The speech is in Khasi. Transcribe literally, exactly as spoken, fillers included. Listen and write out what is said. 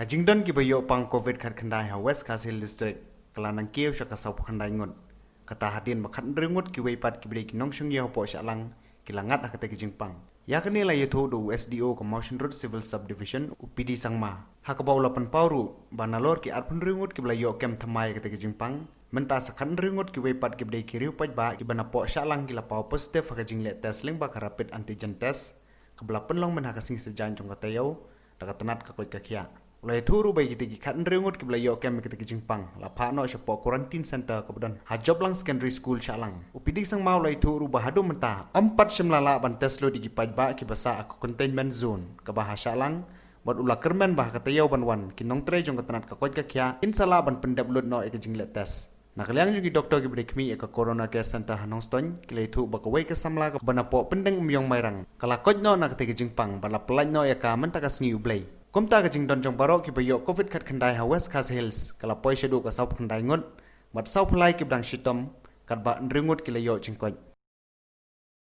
Jingdon kiba ïoh pang covid khatkhyndai ha West Khasi Hills District ka la nang kiew sha ka sawphew khyndai ngut. Kata hadien ba khathynriew ngut kiwei pat kiba dei ki nongshong ïew hapoh Shahlang ki la ngat ha kata ka jingpang. Ïa kane la ïathuh da u S D O ka Mawshynrut Civil Subdivision, u P D Sangma, ha kaba u la pynpaw ruh ba nalor ki arphew hynriew ngut kiba la ïoh kem thymmai ïa kata ka jingpang, mynta sa khathynriew ngut kiwei pat kiba dei ki riew paidbah kiba napoh Shahlang ki la paw positive ha ka jingleh test lyngba ka rapid antigen test kaba la pynlong mynha ka sngi Saitjaiñ jong ka taïew da ka tnat ka koit ka khiah. U la ïathuh ruh ba ïa kita ki khathynriew ngut kiba la ïoh kem ïa kata ka jingpang la phah noh shapoh quarantine center kaba don ha Joplang Secondary School Shahlang. U P D Sangma u la ïathuh ruh ba haduh mynta ym pat shym la lah ban test lut ïa ki paidbah kiba sah ha ka containment zone kaba ha Shahlang, bad u la kyrmen ba ha ka taïew ban wan ki nongtrei jong ka tnat ka koit ka khiah kin sa lah ban pyndep lut noh ïa ka jingleh test. Na ka liang jong ki doktor kiba dei khmih ïa ka Corona Care Center ha Nongstoiñ ki la ïathuh ba kawei ka samla kaba napoh Pyndengumiong Mairang ka la koit noh na kata ka jingpang bad la pyllait noh ïa ka mynta ka sngi U Blei. Kumta ka jingdon jong baroh kiba ïoh covid khatkhyndai ha West Khasi Hills ka la poi shaduh ka sawphew khyndai ngut, bad sawphew lai kiba dang shitom, katba hynriew ngut ki la ïoh jingkoit.